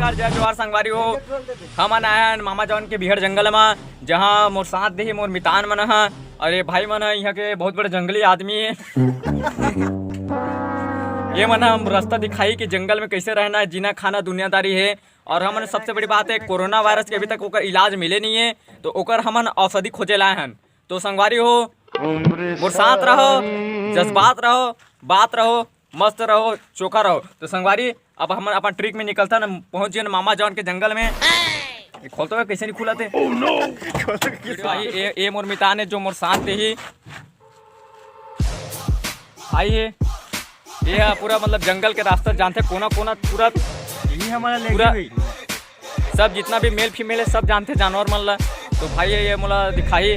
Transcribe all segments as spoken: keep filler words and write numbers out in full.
नमस्कार, जय जोहार संगवारी हो। हमन आए हन मामा जॉन के बिहड़ जंगल म, जहाँ मोर साथ देही मोर मितान मन ह। अरे भाई मन ह, यहाँ के बहुत बड़े जंगली आदमी हे। ये मन ह रास्ता दिखाही कि जंगल में कैसे रहना है, जीना खाना दुनियादारी है। और हमन सबसे बड़ी बात है, कोरोना वायरस के अभी तक ओकर इलाज मिले नहीं है, तो ओकर हमन औषधि खोजे लाए हन। तो संगवारी हो, मोर साथ रहो, जज्बात रहो, बात रहो, मस्त रहो, चोखा रहो। तो संगवारी, अब हमन अपन ट्रिक में निकलथन, हम पहुंच गेन मामा जॉन के जंगल में। ये खोलतो है, कैसे नहीं खुला थे? भाई, ए, ए मोर मितान है, जो मोर साथ देही। भाई, ये, ये ह पूरा मतलब जंगल के रास्ता जानथे, कोना कोना पूरा, यही हमारा लेके पूरा गई। सब जितना भी मेल फीमेल है, सब जानथे जानवर मन ला। तो भाई, ये, ये मोला दिखाही,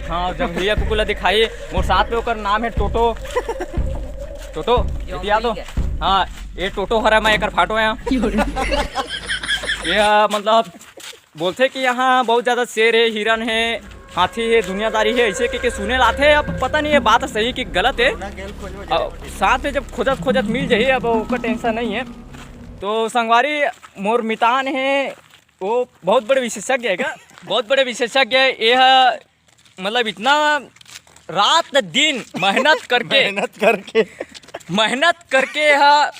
हाँ, जंगलिया कुकुर ला दिखाही। मोर साथ में ओकर नाम है टोटो। टोटो, ये दिया तो। हाँ, ये टोटो हरा, मैं एकर फाटो है। ये, मतलब, बोलथे कि यहाँ बहुत ज्यादा शेर है, हिरन है, हाथी है, दुनियादारी है, ऐसे के, के सुने लाथे। अब पता नहीं ये बात सही कि गलत है। अ, साथ में जब खोजत खोजत मिल जाही, अब ओकर टेंशन नहीं है। तो संगवारी, मोर मितान है, वो बहुत बड़े विशेषज्ञ है का? बहुत बड़े विशेषज्ञ है। ये ह, मतलब, इतना रात दिन मेहनत करके मेहनत करके। मेहनत करके ह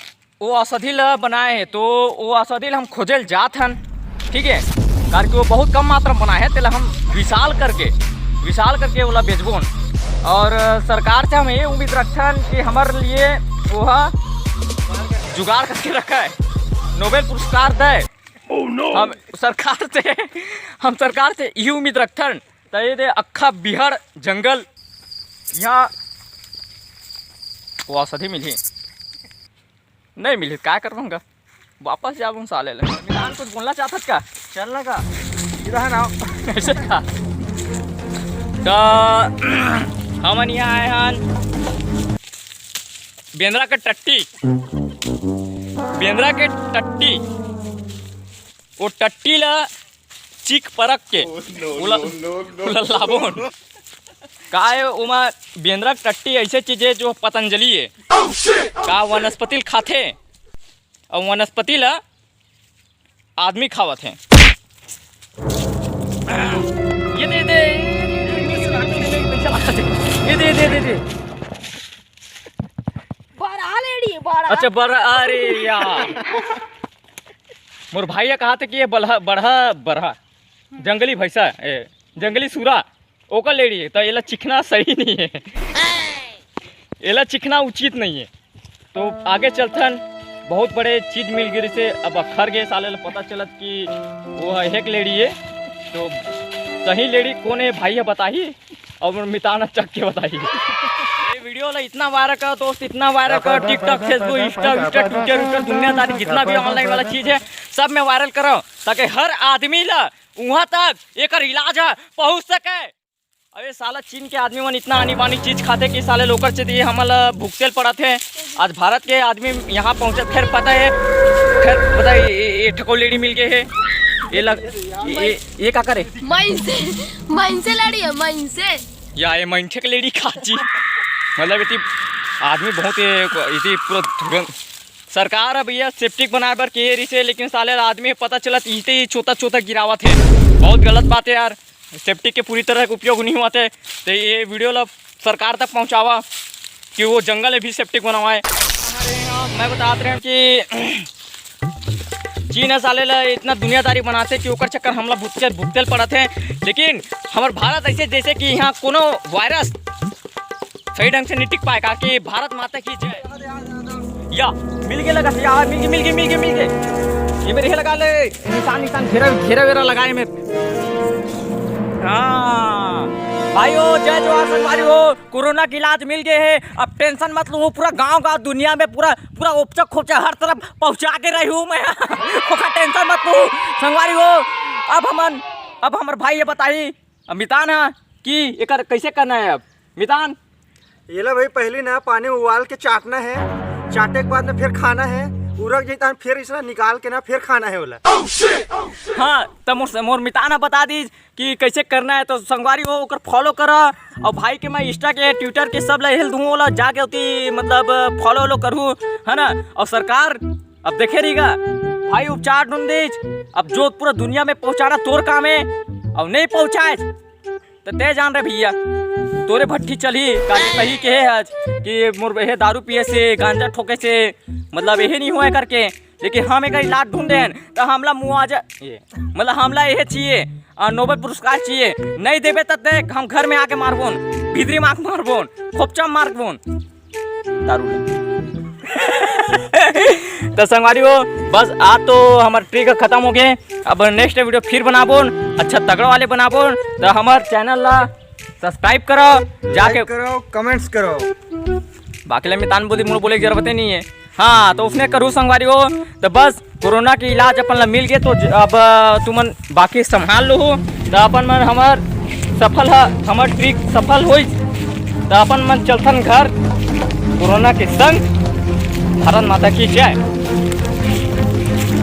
वो औषधि ला बनाए हे, तो वो औषधि ला हम खोजे ल जात हन, ठीक है, करके वो बहुत कम मात्रा में बनाए हे, तेला हम विशाल करके, विशाल करके ओला बेचबोन। और सरकार से हम ये उम्मीद रखथन कि हमारे लिए वो ह जुगाड़ करके रखय, नोबेल पुरस्कार दय। हम सरकार से, हम सरकार से यही उम्मीद रखथन। त ये दे अक्खा बिहड़ जंगल, यहाँ वो औषधि मिलही। नहीं मिली, काय करबो गा? वापस जाबो साले ले। मितान, कुछ बोलना चाहत हस का? चल ना का? इधर है ना। ऐसे का? तो हमन यहाँ आए हन बेंदरा के टट्टी। बेंदरा के टट्टी। वो टट्टी ला चीख परख के ओला, ओला लाबोन। का है ओमा? बेंदरा के टट्टी ऐसे चीज है जो पतंजलि है। का वनस्पति ल खाथे, और वनस्पति ला आदमी खावत है। ये दे, ये दे, ये दे, ये दे, ये दे। बड़ा लेड़ी, बड़ा। अच्छा, बड़ा, अरे यार। मोर भाई ह कहा थे कि ये बलहा, बड़हा, बड़हा, जंगली भैंसा, ए, जंगली सूरा, ओकर लेड़ी है, तो एला चिखना सही नहीं है। एला चिखना उचित नहीं है। तो आगे चलथन, बहुत बड़े चीज मिल गिरिस हे। अब अखर गे साले ल पता चलत कि वो ह एक लेड़ी है। तो सही लेड़ी कौन है, भाई ह बताही, और मितान ह चख के बताही। ये वीडियो ला इतना वायरल करो दोस्त, इतना वायरल करो, TikTok, Facebook, Insta, Insta, Twitter, Twitter, दुनियादारी जितना भी online वाला चीज है, सब में वायरल करो, ताकि हर आदमी ला वहां तक एकर इलाज ह पहुंच सके। अबे साला, चीन के आदमी मन इतना आनी बानी चीज खाथे कि साले ओकर चेती हमन ल भुगते ल पड़त हे। आज भारत के आदमी यहाँ पहुंचत, फिर पता है, फिर पता है, ये, ये ठको लेड़ी मिल गए है। ये लग, ये, ये, ये का करे? मनसे, मनसे लेड़ी है, मनसे। या ये मनसे के लेड़ी खाची। मतलब, इतनी आदमी बहुत, ये, इतनी पूरा धुरन-, सरकार ह भैया सेप्टिक बनाए बर कहे रिसे, लेकिन साले आदमी पता चलत इते ही चोता चोता गिरावत है। बहुत गलत बात है यार, सेप्टिक के पूरी तरह उपयोग नहीं होवत है। तो ये वीडियो ला सरकार तक पहुँचावा कि वो जंगल में भी सेप्टिक बनवाए। मैं बतात रहे हूँ कि चीन ह साले ला इतना दुनियादारी बनाथे कि ओकर चक्कर हमला भुगते, भुगते ल पड़त हे। लेकिन हमर भारत ऐसे जैसे कि यहाँ कोनो वायरस सही ढंग से नहीं टिक पाए, काकि भारत माता की जय। या, मिल गए लगा, या, मिल गए, मिल गए, मिल गए, मिल गए। ये मेरे ये लगा ले, निशान, निशान, घेरा, घेरा वेरा लगाए मेरे। हाँ, भाई हो, जय जोहार संगवारी हो, कोरोना के इलाज मिल गए है। अब टेंशन मत लो, पूरा गांव, गांव, दुनिया में पूरा, पूरा उपचा खोपचा हर तरफ पहुंचा के रही हूँ मैं। ओकर टेंशन मत लो संगवारी हो। अब हमन, अब हमर भाई ये बताही, अब मितान ह कि एकर कैसे करना है अब? मितान? येला भाई, पहली ना पानी उबाल के चाटना है, चाटे के बाद में फिर खाना है, उरक जाता है, फिर इसला निकाल के ना फिर खाना है ओला। हाँ, त मोर, मोर मितान ह बता दीज कि कैसे करना है, तो संगवारी हो ओकर फॉलो करा। और भाई के मैं Insta के, Twitter के सब ला हेल दूँ, ओला जाके ओती मतलब फॉलो वॉलो करू, है ना। और सरकार अब देखे रहीगा, भाई उपचार ढूंढ दीच। अब जो पूरा दुनिया में पहुंचाना तोर काम है, और नहीं पहुंचाए त ते जान रे भैया, तोरे भट्ठी चलही। काली कही के हे आज कि मोर हे दारू पिए से, गांजा ठोके से, मतलब यही नहीं हुआ करके, लेकिन हम एक इलाज ढूंढे हैं त हमला मुआवजा, ये मतलब हमला यही चाहिए, आ, नोबेल पुरस्कार चाहिए। नहीं देबे त देख, हम घर में आके मारबोन, भीतरी में आके मारबोन, खोपचा मारबोन। दारू ले। तो संगवारी हो, बस आज तो हमर ट्रिक खत्म हो गए। अब नेक्स्ट वीडियो फिर बनाबोन, अच्छा तगड़ा वाले बनाबोन। तो हमर चैनल ला सब्सक्राइब करो जाके, करो, कमेंट्स करो। बाकी ले मितान बोली, मोर बोले के जरूरत ही नहीं है। हाँ, तो उसने करू संगवारी हो। तो बस कोरोना के इलाज अपन ला मिल गए, तो ज- अब तुमन बाकी संभाल लो। तो अपन मन हमर सफल ह, हमर ट्रिक सफल होई। तो अपन मन चलथन घर कोरोना के संग। भारत माता की जय।